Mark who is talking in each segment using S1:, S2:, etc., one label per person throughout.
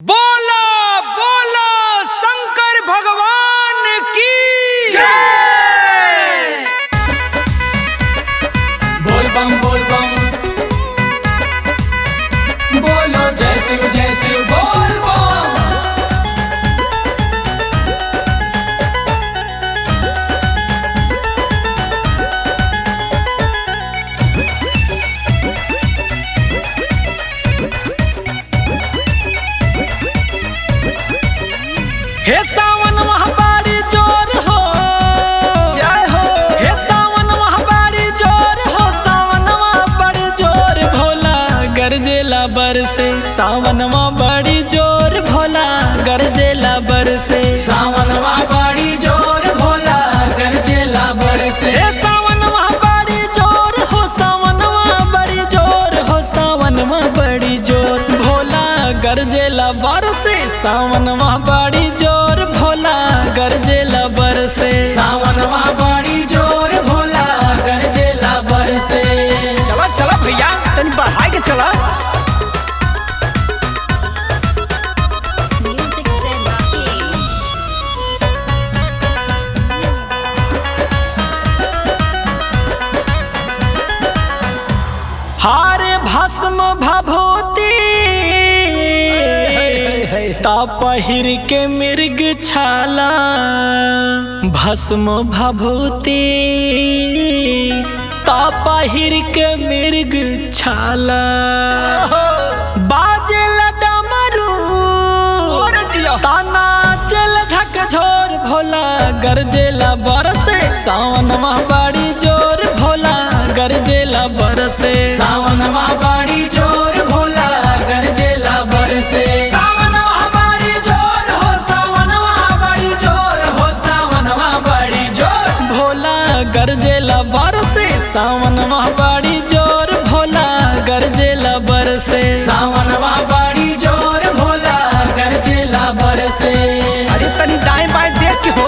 S1: बोला बोला शंकर भगवान की
S2: बोल बम बोल बम बोलो जय शिव बोल बम।
S3: हे सावन महाबारी जोर हो,
S1: जय हो।
S3: हे सावन महाबारी जोर हो, सावन बड़ी जोर भोला गरजेला बरसे, सावन बड़ी जोर भोला गरजेला बरसे।
S2: सावनवा बड़ी जोर भोला गरजेला बरसे।
S3: हे सावन बड़ी जोर हो, सावन बड़ी जोर हो, सावन बड़ी जोर भोला गरजेला बरसे, सावन बड़ी जोर भोला गरजेला बरसे।
S2: सावनवा बड़ी जोर भोला गरजेला बरसे।
S1: चला चला भैया तनी बढ़ाई के चला।
S4: Music Zen Rakesh.
S3: हार भस्म भभूति ता पहिर के मृग छाला, भस्म भभूति ता पहिर के मृग छाला, बाजेला डमरू ताना चल झक झोर भोला गरजेला बरसे, सावन बड़ी जोर भोला गरजेला बरसे।
S2: सावनवा बड़ी जोर भोला गरजेला बरसे। सावनवा बड़ी जोर हो, सावनवा बड़ी जोर हो, सावनवा बड़ी जोर
S3: भोला गरजेला बरसे, सावन बड़ी जोर भोला गरजेला बरसे।
S2: सावनवा बड़ी जोर भोला गरजेला बरसे।
S1: अरे तनी दाएं बाएं देख के हो।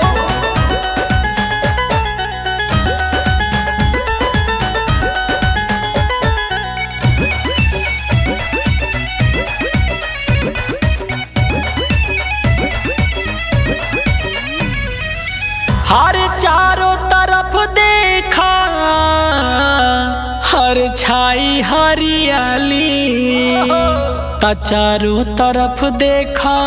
S3: हर चारों तरफ देखा हर छाई हरियाली, ता चारों तरफ देखा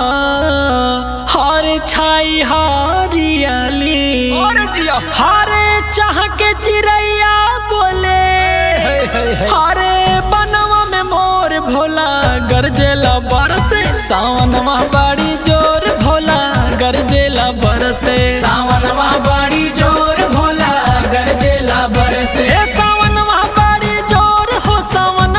S3: हर छाई हरियाली,
S1: अरे जिया।
S3: हरे चाह के चिड़ैया बोले, हरे बनवा में मोर भोला गरजेला बरसे, सावन बड़ी जोर भोला गरजेला बरसे।
S2: सावनवा बड़ी जोर भोला गरजेला बरसे।
S3: हे सावन बड़ी जोर हो, सावन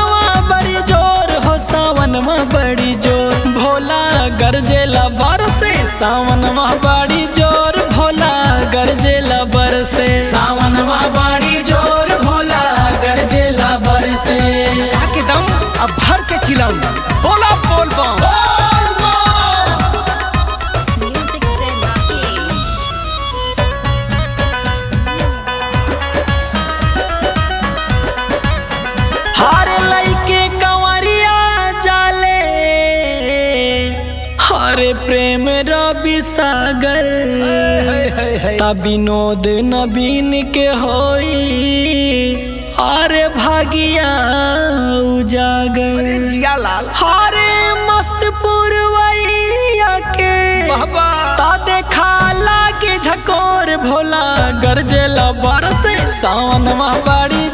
S3: बड़ी जोर हो, सावन बड़ी जोर भोला गरजेला बरसे, सावन बड़ी जोर भोला गरजेला बरसे।
S2: सावनवा बड़ी जोर भोला गरजेला बरसे।
S1: आके दम अब भर के चिलम बोला बोल बम।
S2: बोल बम।
S4: Music Zen Rakesh.
S3: हार लईके कंवरिया जाले, हरे प्रेम रवि सागर, ता विनोद नबीन के होई अरे भागिया उजागर।
S1: अरे जिया लाल।
S3: हरे मस्त पुरवैया के
S1: बाबा।
S3: ता देखा लागे झकोर भोला गरजेला बरसे, सावन बड़ी